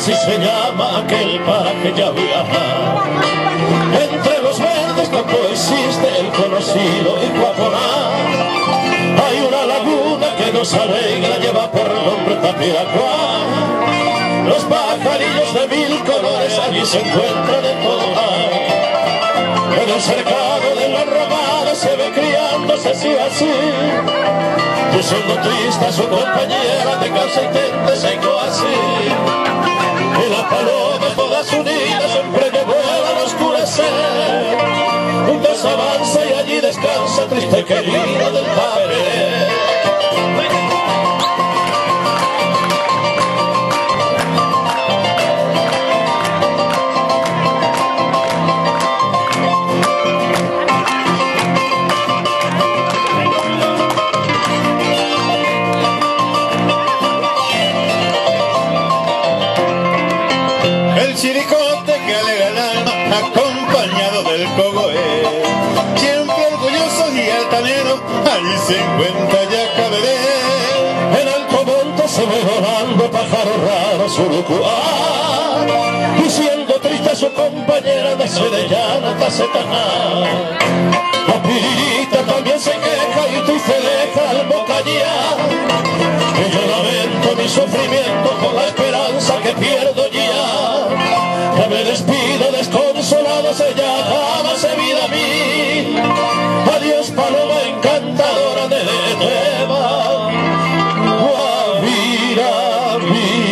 Así se llama aquel paraje ya viaja. Entre los verdes campo existe el conocido Iguaponá. Hay una laguna que nos alegra, lleva por nombre Tapiracuá. Los pajarillos de mil colores allí se encuentran en todo En el cercado de la ramada se ve criándose así así. Diciendo triste a su compañera de casa y tente seco así. Y las palomas todas unidas siempre que vuelan a oscurecer. Juntos avanza y allí descansa triste querido del padre. El chiricote que alegra el alma, acompañado del cogoé. Siempre orgulloso y altanero, allí se encuentra ya Caberé. En alto monte se ve volando pájaro raro surucuá, diciendo triste a su compañera de Sedellana Tacetaná. La piririta también se queja y triste deja al bocallá. Y yo lamento mi sufrimiento por la esperanza que pierdo ya. Ya me despido desconsolado, se llama se vida a mí. Adiós paloma encantadora de Tema. Guavira mía.